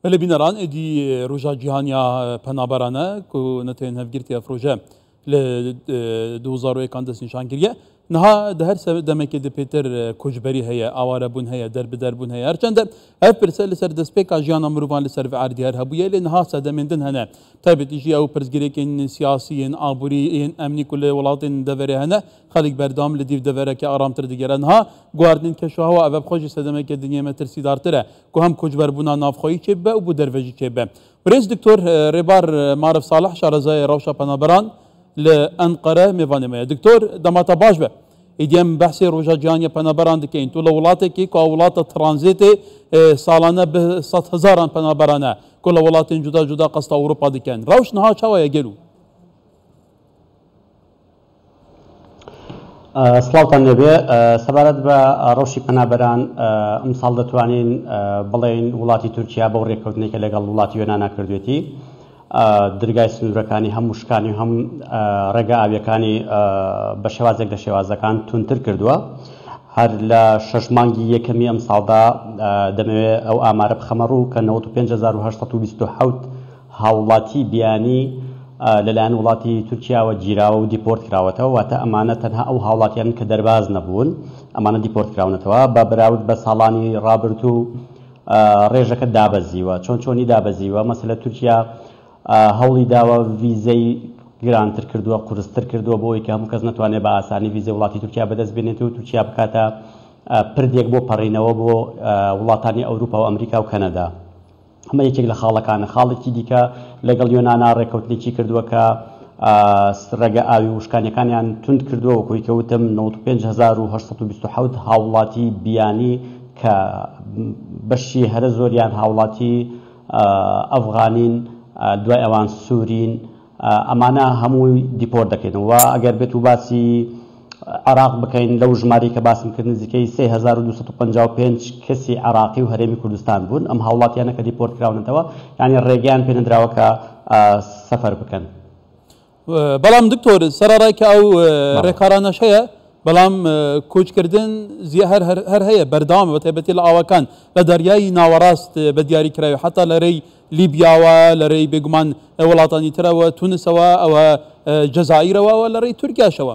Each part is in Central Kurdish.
Belê bîneran êdî roja cîhaniya penaberane ku Netewên Hevgirtî ev roje li 2001 destnîşan kiriye. Niha di her demekê de pêtir koçberî heye, awarebûn heye, derbiderbûn heye. Her çend ev pirse li ser destpêka jiyana mirovan li ser vê erdî her hebûye lê niha sedemên din hene. Taybetî jî ew pirsgirêkên siyasî yên aborî yên emnî ku li welatên deverê hene Xelk berdewam li dîv devereke aramtir digere. Niha guherdinên keşûhewa ev bi xwe jî sedemeke dinyê metirsîdartir e ku hem koçberbûna navxweyî çêbibe û bo derve jî çêbibe. Birêz Doktor Rêbar Marif Salih şarezayê rewşa penaberan li Enqere mêvanê me ye. Doktor dema te baş be. Êdî em behsê roja cîhanî ya penaberan dikein. Tu li welatekî ku ew welata tranzîtê salane bi sedhezaran penaberan e ku li welatên cuda cuda qesta Ewropa dikin. Rewş niha çawa ye gelo? سڵاوتان لێبێ سەبارەت بە ڕەوشی پەنابەران ئەمساڵ دەتوانین بڵێین وڵاتی تورکیا بەو ڕێککەوتنێکە لەگەڵ وڵاتی یۆنانا کردوێتی درگای سنوورەکانی هەم وشکانی و هەم ڕێگە ئاویەکانی بە شێوازێک لە شێوازەکان توندتر کردووە هەر لە شەش مانگی یەکەمی ئەم ساڵدا دەمەوێت ئەو ئامارە بخەمە ڕوو کە 95827 هاوڵاتی بیانی لەلایەن وڵاتی تورکیاوە گیراوە و دیپۆرت کراوەتەوە، واتە ئەمانە تەنها ئەو هاوڵاتیانەن کە دەرباز نەبوون، ئەمانە دیپۆرت کراونەتەوە، بە بەراورد بە ساڵانی ڕابردوو ڕێژەکە دابەزیوە. چۆن چۆنی دابەزیوە؟ مەسەلە تورکیا هەوڵی داوە ڤیزەی گرانتر کردووە، قورستر کردووە بۆ ئەوەی کە هەموو کەس نەتوانێت بە ئاسانی ڤیزەی وڵاتی تورکیا بەدەست بێنێت و تورکیا بکاتە پردێک بۆ پەڕینەوە بۆ وڵاتانی ئەوروپا و ئەمریکا و کەنەدا. ئەمە یەکێک لە خاڵەکانە. خاڵێکی دیکە لەگەڵ یۆنانا ڕێککەوتنێکی کردووە کە ڕێگە ئاوی وشکانیەکانیان توند کردووە، وەکو کە وتم 95827 هاوڵاتی بیانی کە بەشی هەرە زۆریان هاوڵاتی ئەفغانین، دوای ئەوان سوورین، ئەمانە هەمووی دیپۆرت دەکەینەوە و ئەگەر بێت و باسی عێراق بکەین لەو ژمارەی کە باسم کرد نزیکەی 3255 کەسی عێراقی و هەرێمی کوردستان بوون ئەم هاوڵاتیانە کە دیپۆرت کراونەتەوە یعنی ڕێگەیان پێنەدراوە کە سەفەر بکەن. بەڵام دکتۆر سەرەڕای کە ئەو ڕێکارانەش هەیە بەڵام کۆچکردن هەر هەر هەیە بەردەوامە بە تایبەتی لە ئاوەکان لە دەریای ناوەڕاست بە دیاری کراوی حتا لە رێی لیبیاوە لە رێی بێگومان وڵاتانی ترەوە تونسەوە ئەوە جەزائیرەوە و لە رێی تورکیاشەوە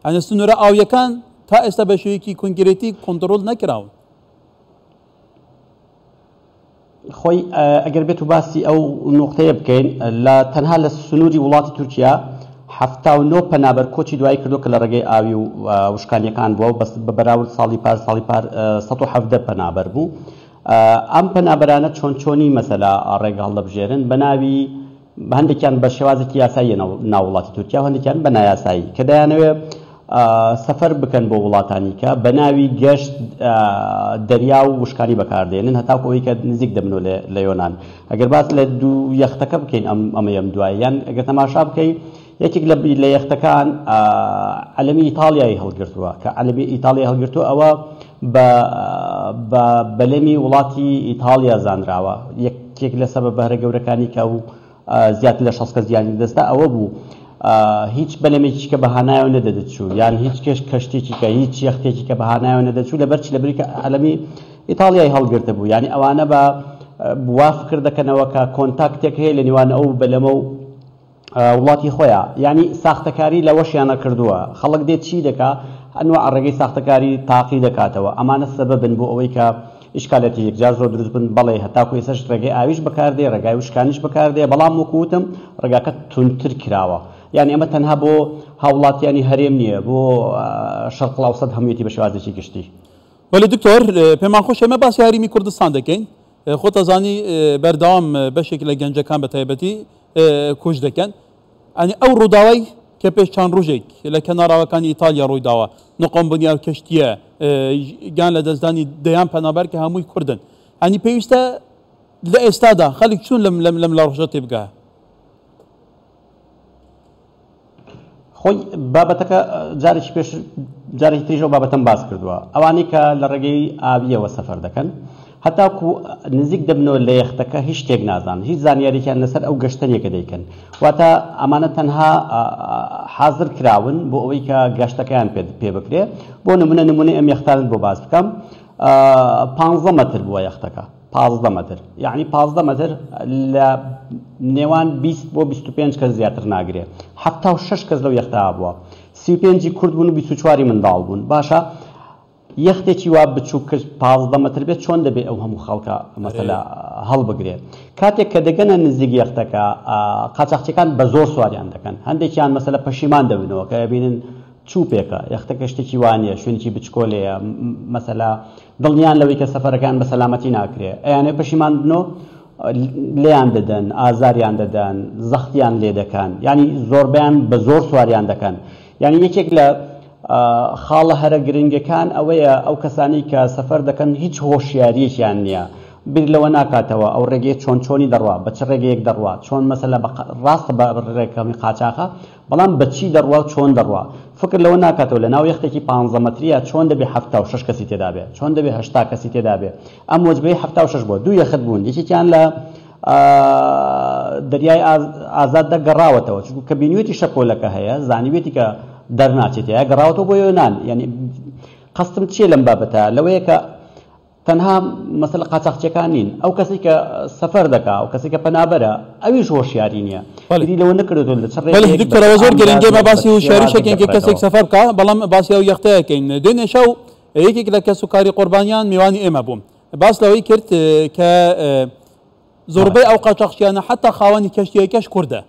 ئەنە سنوورە ئاویەکان تا ئێستا بە شێوەیەکی کۆنکرێتی کۆنتڕۆڵ نەکراون. خۆی ئەگەر بێت و باسی ئەو نوقتەیە بکەین لە تەنها لە سنووری وڵاتی تورکیا 79 پەنابەر کۆچی دوایی کردو کە لە ڕێگەی ئاوی و وشکانیەکان بووە و بەس بە بەراورد ساڵی پار ساڵی پار 117 پەنابەر بوو ئەم پەنابەرانە چۆن چۆنی مەسەلە ڕێگە هەڵدەبژێرن بە ناوی هەندێکیان بە شێوازێکی یاسایی ناو وڵاتی تورکیا و هەندێکیان بە نایاسایی کە دەیانەوێ سەفەر بکەن بۆ وڵاتانی کە بە ناوی گەشت دەریا و وشکانی بەکاردێنن هەتاکو ئەوەی کە نزیک دەبنەوە لە یۆنان ئەگەر باس لە دوو یەختەکە بکەین ئەم ئەمەی ئەم دواییان ئەگەر تەماشا بکەی یەکێک لە لە یەختەکان عەلەمی ئیتاڵیای هەڵگرتووە کە عەلەمی ئیتاڵیای هەڵگرتووە ئەوە بە بە بەلەمی وڵاتی ئیتاڵیا زانراوە یەکێک لە سەبەبە هەرە گەورەکانی کە و زیاتر لە 60 کەس گیانی لەدەستدا ئەوە بوو هیچ بەلەمێکی کە بەهانایەوە نەدەچوو یان هیچ کەش کەشتێکی کە هیچ یەختێکی کە بەهانایەوە نەدەچوو لەبەر چی لەبەری کە عەلەمی ئیتاڵیای هەڵگرتبوو یانی ئەوانە بە وا فکر دەکەنەوە کە کۆنتاکتێک هەیە لە نێوان ئەو بەلەمە و وڵاتی خۆیا یانی ساختەکاری لەوەشیانە کردووە خەڵک دێت چی دەکا ئەنواع ڕێگەی ساختەکاری تاقی دەکاتەوە ئەمانە سەبەبن بۆ ئەوەی کە ئیشکالەتی یەکجار زۆر دروست بن بەڵێ هەتاکو ئێسەش ڕێگەی ئاویش بەکاردێ ڕێگای وشکانیش بەکاردێ بەڵام وەکو وتم ڕێگاکە توندتر کراوە یانی ئەمە تەنها بۆ هاوڵاتیانی هەرێم نییە بۆ شەرق الاوسط هەموویەتی بە شێوازێکی گشتی. بەلی دکتۆر پێمان خۆشە ئێمە باسی هەریمی کوردستان دەکەین خۆت ئەزانی بەردەوام بەشێک لە گەنجەکان بە تایبەتی کۆچ دەکەن ئەنی ئەو ڕووداوای کە پێش چەند ڕۆژێک لە کەناراوەکانی ئیتالیا ڕوویداوە نقۆمبوونی ئەو کەشتییە گیان لەدەستدانی دەیان پەنابەر کە هەمووی کوردن ئەنی پێویستە لە ئێستادا خەڵک چون لەم لەم لەم لە ڕۆژە تێبگا خۆی بابەتەکە جارێکی پێش جارێکی تریش ئەو بابەتەم باس کردووە ئەوانەی کە لە ڕێگەی ئاویەوە سەفەر دەکەن هەتاکو نزیک دەبنەوە لە یەختەکە هیچ شتێک نازانن هیچ زانیاریەکیان لەسەر ئەو گەشتە نیە کە دەیکەن واتە ئەمانە تەنها حازر کراون بۆ ئەوەی کە گەشتەکەیان پێ بکرێ بۆ نمونە نمونەی ئەم یەختانت بۆ باس بکەم 15 مەتر بووە یەختەکە. 15 مەتر یعنی 15 مەتر لە نێوان 20 بۆ 25 کەس زیاتر ناگرێ. 76 کەس لەو یەختا بووە، 35 ی کورد بوون و 24 ی منداڵ بوون. باشە یەختێکی وا بچووک کە 15 مەتر بێت چۆن دەبێ ئەو هەموو خەڵکە مەسەلە هەڵبگرێ؟ کاتێک کە دەگەنە نزیک یەختەکە قاچاخچیەکان بە زۆر سواریان دەکەن. هەندێکیان مەسەلە پەشیمان دەبنەوە کە ئەبینن چوپێکە، یەختەکە شتێکی وا نییە، شوێنێکی بچکۆلەیە، مەسەلە دڵنیان لەوەی کە سەفەرەکەیان بە سەلامەتی ناکرێ، ئەیانەوێ پەشیمان بنەوە لێیان دەدەن، ئازاریان دەدەن، زەختیان لێ دەکەن، یانی زۆربەیان بە زۆر سواریان دەکەن. یانی یەکێک لە خاڵە هەرە گرنگەکان ئەوەیە ئەو کەسانەی کە سەفەر دەکەن هیچ هۆشیارییەکیان نییە، بیر لەوە ناکاتەوە ئەو ڕێگەیە چۆن چۆنی دەڕوا، بە چ ڕێگەیەک دەڕوا، چۆن مەسەلە بە ڕاستە بە ڕێکەمی قاچاخە، بەڵام بە چی دەڕوا و چۆن دەڕوا؟ فکر لەوە ناکاتەوە لە ناو یەختێکی پانزە مەترییا چۆن دەبێ 76 کەسی تێدا بێ؟ چۆن دەبێ 80 کەسی تێدا بێ؟ ئەم وەجبەی 76 بووە. دوو یەخت بوون، یەکێکیان لە دەریای ئازاددا گەڕاوەتەوە، چونکو کە بینیوێتی شەپۆلەکە هەیە، زانیوێتی کە دەرناچێت تێیا، گەڕاوەتەوە بۆ یۆنان. یانی قەستم چییە لەم بابەتە؟ لەوەیە کە تەنها مەسەلە قاچاخچیەکان نین، ئەو کەسەی کە سەفەر دەکا، ئەو کەسەی کە پەنابەرە، ئەویش هۆشیاری نییە. بیری لەوە نەکردۆتەوە لە چ بەڵێ ڕێگەیەک، بە دکتۆر چ ئەوە زۆر گرنگە ئامرازێک، ئێمە بە باسی چ هۆشیاریش شێوازێک ئەکەین کە کەسێک دەپەڕێتەوە. سەفەر بکا، بەڵام باسی ئەو یەختە ئەکەین. دوێنێ شەو یەکێک لە کەسوکاری قوربانیان میوانی ئێمە بوو، باس لەوەی کرد کە زۆربەی ئەو قاچاخچیانە حەتا خاوەنی کەشتییەکەش کوردە.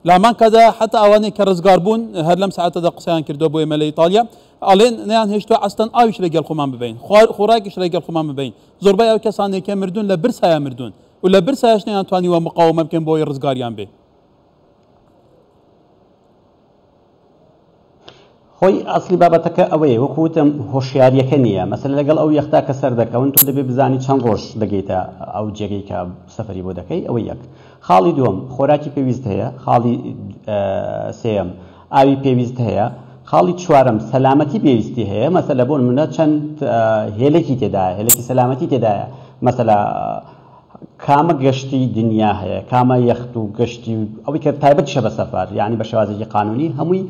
لامان کەدا حەتا ئەوانەی کە ڕزگار بوون هەر لەم سەعاتەدا قسەیان کردووە بۆ ئێمە لە ئیتالیا ئەڵێن نەیان هێشتووە ئەسڵەن ئاویش لەگەڵ خۆمان ببەین، خۆراکیش لەگەڵ خۆمان ببەین. زۆربەی ئەو کەسانەی کە مردوون لە برسایە مردوون و لە برسایەش نەیانتوانیوە مقاومە بکەن بۆ ئەوەی ڕزگاریان بێ. خۆی ئەسڵی بابەتەکە ئەوەیە وەکو وتم هۆشیاریەکە نییە مەسەلە لەگەڵ ئەو یەختا کە سەردەکەون تۆ دەبێ بزانی چەند ڕۆژ دەگەیتە ئەو جێگەی کە سەفەری بۆ دەکەی ئەوە یەک خاڵی دووەم خۆراکی پێویست هەیە خاڵی سێیەم ئاوی پێویست هەیە خاڵی چوارەم سەلامەتی پێویستی هەیە مەسەلە بۆ نمونە چەند هێلێکی تێدایە هێلێکی سەلامەتی تێدایە مەسەلە کامە گەشتی دنیا هەیە کامە یەخت و گەشتی و ئەوەی کە تایبەتیشە بە سەفەر یعنی بە شێوازێکی قانونی هەمووی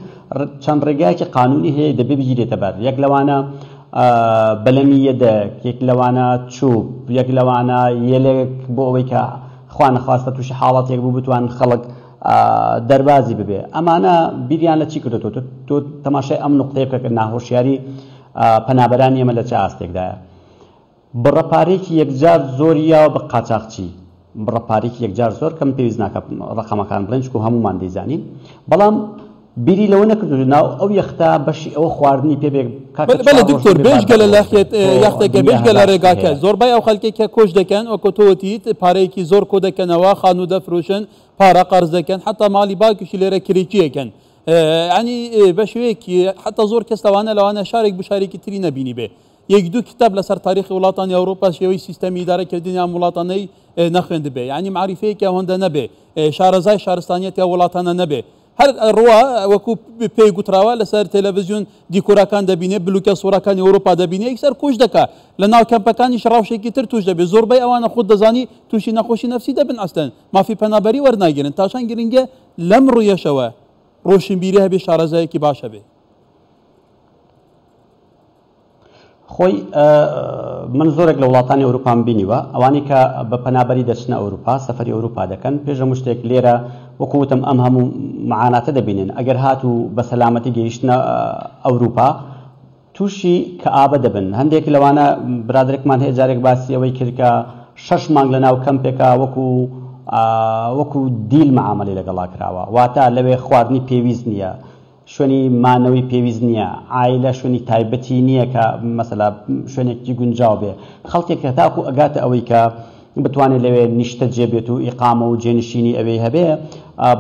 چەند ڕێگایەکی قانونی هەیە دەبێ بگیرێتە بەر یەک لەوانە بەلەمی یەدەک یەک لەوانە چوب یەک لەوانە یەلێک بۆ ئەوەی کە خوا نەخواستە تووشی حاڵەتێک بوو بتوان خەڵک دەربازی ببێ ئەمانە بیریان لە چی کردێتەوە تۆ تەماشای ئەم نقطەیە بکە کە ناهۆشیاری پەنابەرانی ئێمە لە چ ئاستێکدایە بڕە پارەیەکی یەکجار زۆری یاوە بە قاچاخچی، بڕە پارەیەکی یەکجار زۆر کە من پێویست ناکا ڕەقەمەکان بڵێن چونکو هەموومان دەیزانین، بەڵام بیری لەوە نەکردووە ناو ئەو یەختە بەشی ئەوە خواردنی پێ بێ کاکە بەلێ چوار ڕۆژ دکتۆر دەبێ بێجگە لە بار لەخێت دەڕۆژێ تۆ یەختەکە دنیا بێجگە لە هەزار شتی ڕێگاکە هەیە. زۆربەی ئەو خەلکەی کە کۆچ دەکەن وەکو تۆ وتیت پارەیەکی زۆر کۆ دەکەنەوە خانوو دەفرۆشن پارە قەرز دەکەن حەتا ماڵی باوکیشی لێرە کرێچی ئەکەن یانی بە شێوەیەکی حەتا زۆر کەس لەوانە لەوانە شارێک بۆ شارێکی تری نەبینیبێ یەک دوو کتاب لەسەر تاریخی وڵاتانی ئەوروپا شێوەی سیستەمی ئیدارەکردنی ئەم وڵاتانەی نەخوێندبێ یعنی معریفەیەکی ئەوەندە نەبێ شارەزای شارستانیەتی ئەو وڵاتانە نەبێ هەر ڕوا وەکو پێی گوتراوە لەسەر تەلەڤزیۆن دیکۆراکان دەبینێ بلوکە سوورەکانی ئەوروپا دەبینێ یەکسەر کوش دەکا لە ناو کەمپەکانیش ڕەوشێکی تر توش دەبێ زۆربەی ئەوانە خۆت دەزانی تووشی نەخۆشی نەفسی دەبن ئەسلەن مافی پەنابەری وەرناگرن تاشان گرنگە لەم ڕوویەشەوە ڕۆشنبیری هەبێ شارەزایەکی باش هەبێ. خۆی من زۆرێک لە وڵاتانی ئەوروپام بینیوە ئەوانەی کە بە پەنابەری دەچنە ئەوروپا سەفەری ئەوروپا دەکەن پێش هەموو شتێک لێرە وەکو وتم ئەم هەموو معاناتە دەبینن ئەگەر هاتوو بە سەلامەتی گەیشتنە ئەوروپا تووشی کەئابە دەبن هەندێک لەوانە برادرێکمان هەیە جارێک باسی ئەوەی کرد کە شەش مانگ لە ناو کەمپێکا وەکو وەکو دیل معامەلەی لەگەڵا کراوە واتە لەوێ خواردنی پێویست نییە شوێنی مانەوەی پێویست نییە، عایلە شوێنی تایبەتی نییە کە مەسەلا شوێنێکی گونجاو بێ، خەڵکێک هەتاکوو ئەگاتە ئەوەی کە بتوانێ لەوێ نیشتەجێ بێت و ئیقامە و جێنشینی ئەوێی هەبێ،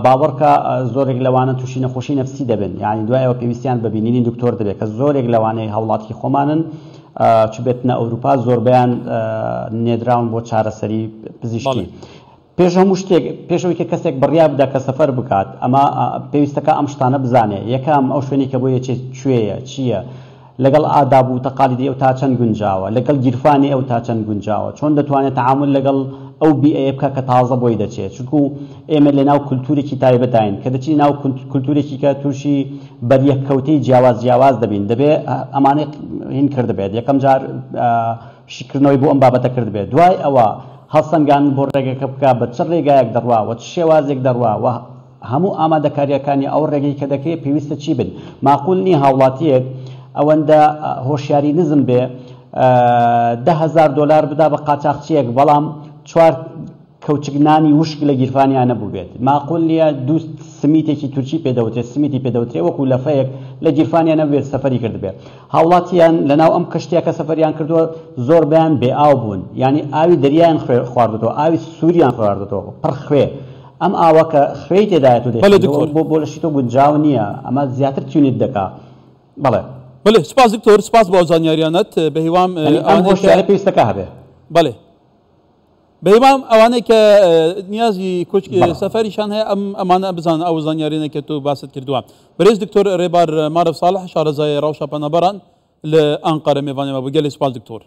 باوەڕکە زۆرێک لەوانە تووشی نەخۆشی نەفسی دەبن، یانی دوای ئەوە پێویستیان بە بینینی دکتۆر دەبێ کە زۆرێک لەوانەی هاوڵاتی خۆمانن چوبێتنە ئەوروپا زۆربەیان نێدراون بۆ چارەسەری پزیشکی. پێش هەموو شتێک، پێش ئەوەی کە کەسێک بڕیار بدات کە سەفەر بکات، ئەمە پێویستەکە ئەم شتانە بزانێ، یەکەم، ئەو شوێنەی کە بۆی ئەچێت کوێیە، چییە، لەگەڵ ئاداب و تەقالیدی ئەو تا چەند گونجاوە، لەگەڵ گیرفانی ئەو تا چەند گونجاوە، چۆن دەتوانێت تەعامول لەگەڵ ئەو بیئەیە بکات کە تازە بۆی دەچێت، چونکو ئێمە لەناو کولتوورێکی تایبەتاین، کە دەچینە ناو کولتوورێکی کە تووشی بەریەککەوتەی جیاواز جیاواز دەبین، دەبێ ئەمانەی هین کردبێت، یەکەم جار شیکردنەوەی بۆ ئەم بابەتە کردبێت، دوای ئەوە. هەڵسەنگاندن بۆ ڕێگەکە بکا بە چ ڕێگایەک دەڕوا وە چ شێوازێک دەڕوا وە هەموو ئامادەکارییەکانی ئەو ڕێگەی کە دەکرێ پێویستە چی بن ماقول نییە هاوڵاتییەک ئەوەندە هۆشیاری نزم بێ 10,000 دۆلار بدا بە قاچاخچییەک بەڵام چوار کەوچک نانی وشک لە گیرفانیا نەبووبێت. ماقول نییە دوو سمیتێکی تورکی پێ دەوترێت، سمیتی پێ دەوترێت، وەکو لەفەیەک لە گیرفانیا نەبووبێت سەفەری کردبێت. هاوڵاتیان لەناو ئەم کەشتیە کە سەفەریان کردووە زۆربەیان بێ ئاو بوون، یانی ئاوی دەریایان خواردۆتەوە، ئاوی سووریان خواردۆتەوە پڕ خوێ. ئەم ئاوە کە خوێی تێدایە تۆ دەیخۆیتەوە بۆ بۆ لەشی تۆ گونجاو نییە، ئەمە زیاتر تیونت دەکا. بەڵێ. بەڵێ سوپاس دکتۆر، سوپاس بۆ ئەو زانیاریانەت، بەهیوام یانی ئەم هۆشیاریە پێویستە کە هەبێ. بەڵێ. بەهیوام ئەوانەی کە نیازی کۆچ سەفەریشان هەیە ئەم ئەمانە بزانن ئەو زانیارینە کە تۆ باست کردووە. بەرێز دکتۆر رێبار مارف ساڵح شارەزای ڕەوشە پەنابەران لە ئەنقەرە مێوانی مە بوو. گەلێ سوپاس دکتۆر.